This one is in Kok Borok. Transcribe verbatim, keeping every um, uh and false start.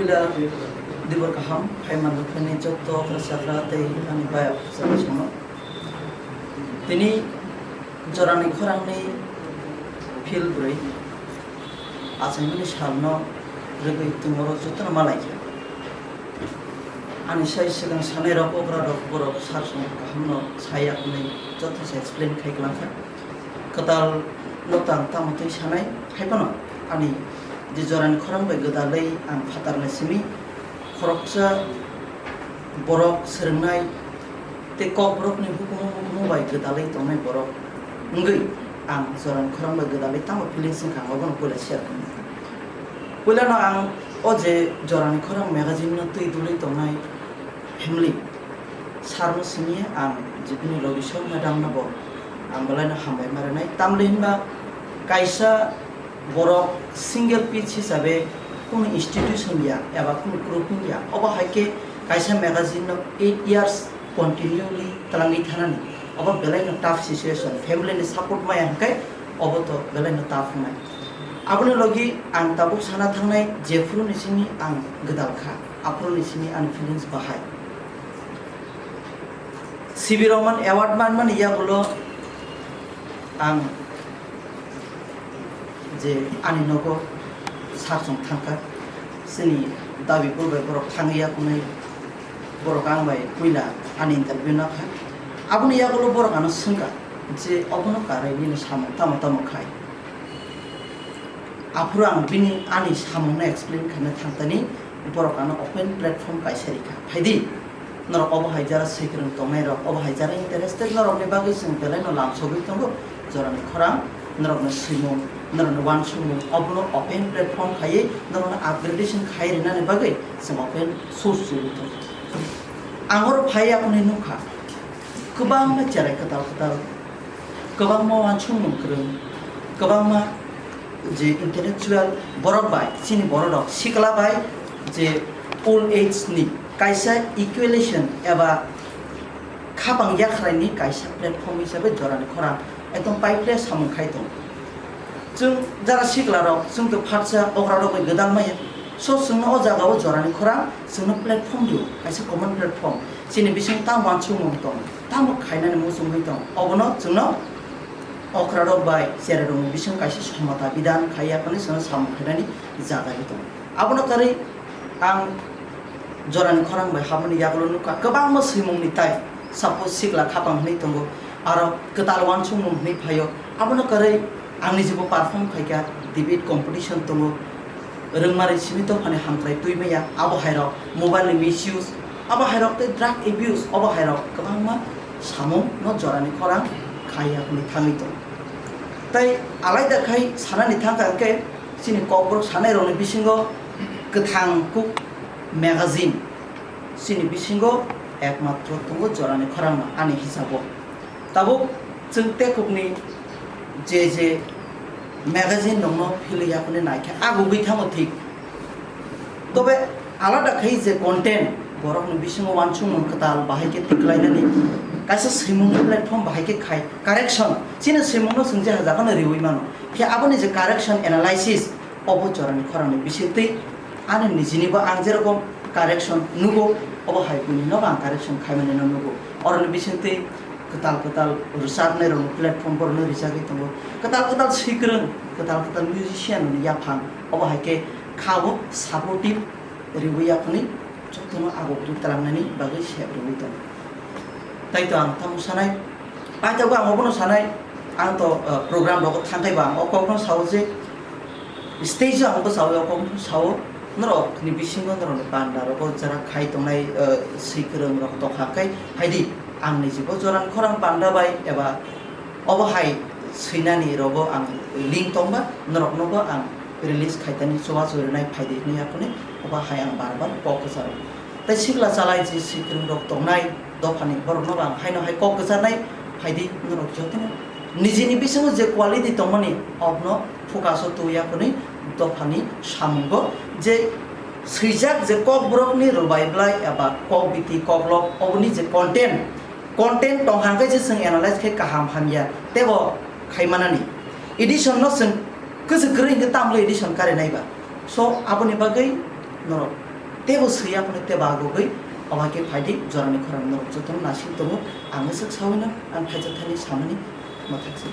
Puila dibor kaham, hai manwi phani jotto kwrwsakra tei ani bai aphuru chwng. Tini jorani khorangni phil bwrwi achaimani salno rwgwi tongmoro jotono malaikha. Ani sai swkang sanairok, okrarok, borok sar song kahamno saya hwnwi joto se explain khai kwlangkha. Kwtal no tang tamo twi sanai, hai phano ani je jorani khorang bai gwdalwi ang phatarni simi khoroksa borok swrwngnai tei kokborokni hukumu mukumu bai gwdalwi tongnai borok wngwi ang jorani khorang bai gwdalwi tamo feelings wngkha, ang obono puila share khainai. Puilano ang o je jorani khorang magazine no twi dulwi tongnai family, sarno simi ang je bini logisok madam no bo ang belai no hambai ma rwnai. Tamle hinba kaisa borok single piece hisabe kunu institution ya eba kunu grouping ya, obo hai khe kaisa magazine no eight years continually twlangwi thanani, obo belai no tough situation, family ni support maya hwnkhe obo to belai no tough wngnai. Aboni logi ang tabuk sana thangnai, jephuru ni simi ang gwdal kha, aphuru ni simi ani feelings bahai. C V Roman award manmani yagulo ang je ani nogo sar song thangkha, chini dabi pul bai borok thangwi yakunai, borok ang bai puila ani interview nakha. Aboni yagulo borok ano swngkha je obono karai nini samung tamo tamo khai. Aphuru ang bini ani samungno explain khaina thangtani, borok ano open platform kaisa rikha. Phaidi, norok obo hai jara swikwrwng tongnairok, obo hai jara interested norokni bagwi chwng belai no lamsogwi tongo. Jorani khorang, norokni swimung, norokni uansukmung, obono open platform khaiwi norokno upgradation khai rinani bagwi chwng open source choli tongo. Ang oro phai yakuni nukha, kwbangma cherai kwtal kwtal, kwbangma uansukmung kwrwng, kwbangma je intellectual borok bai, chini borok rok sikla bai je old age ni kaisa equalation eba khapang yakhrai ni kaisa platform hisabe jorani khorang ekdom paiple samung khai tongo. Chwng jara sikla rok, chwng to phatsa okra rok bai gwdal maya. So chwngno o jaga o jorani khorang chwngno platform rio, kaisa common platform. Chini bising tamo uansukmung tong, tamo khainani muchungwi tong, obono chwngno okra rok bai cherai rokni bising kaisa somata bidan khaiya phano chwngno samung khainani jaga ri tong. Abono kwrwi ang jorani khorang bai habmani yagulo nukha kwbangma swimungni tai. Suppose sikla khapang hwnwi tongo, aro kwtal uansukmung hwnwi phaio, abono kwrwi ang nijibo perform khaikha, debate competition tongo, rwngmari simi dophani hamkrai twi maya, abo hairok mobile ni misuse, abo hairok tei drug abuse, obo hairok kwbangma samung no jorani khorang khaiya hwnwi thangwi tongo. Tei alaida khai sanani thangkha hwnkhe, chini kokborok sanairokni bisingo Kwthang Kuk magazine chini bisingo ekmatro tongo jorani khorangma ani hisabo. Tabuk chwng tekukni je je magazine rokno philwi yaphani naikhe agugwi thango thik. Tobe alada khai je content borokni bisingo uansukmung kwtal bahai khe tiklainani kaisa swimungni platform bahai khe khai correction chini swimungno chwng je hajakano riwi mano. Khe aboni je correction analysis obo jorani khorangni bisingtwi ani nijinibo ang jerokom correction nugo, obo hai buini nogo ang correction khaimani no nugo. Oroni bisingtwi kwtal kwtal rwchapnai rokni platform borokno rijagwi tongo. Kwtal kwtal swikwrwng, kwtal kwtal musician rokni yaphang obo hai khe kha o supportive riwi yaphani jotono agogri twlangnani bagwi sep rwwi tongo. Tai to ang tamo sanai, paithago ang obono sanai, ang to, uh, program rogo thangkhai ba ang o kokno sao je stage o ang bwsao o kokno sao, norok ni bisingo norok ni panda rogo jara khai tongnai, uh, swikwrwng rok tongkha khe phaidi ang ni jibo jorani khorang panda bai eba obo hai swinani rogo ang link tongba norok nogo ang release khaitani chubachu rwnai phaidi hwnwi aphani obo hai ang bar bar kok kwcharo. Tei sikla chalai je swikwrwng rok tongnai dophani borok nogo ang haino hai kok kwcharnai phaidi norok jotono nijini bisingo je quality tongmani obono focus o twi aphani dophani samungo je swijak je kokborokni rwbai bwlai eba kok biti koklop oboni je content Content tong hang khe se chwng analyze khe kaham hamya teibo khai manani. Edition no chwng kwchwk kwrwi hwnkhe tamle edition kare naiba. So aboni bagwi norok Tebo swiya phano tebo agogwi oba khe phaidi jorani khorang norok jotono nasing tongo. Ang swk sawino ang khaijak thani samani mwthak se.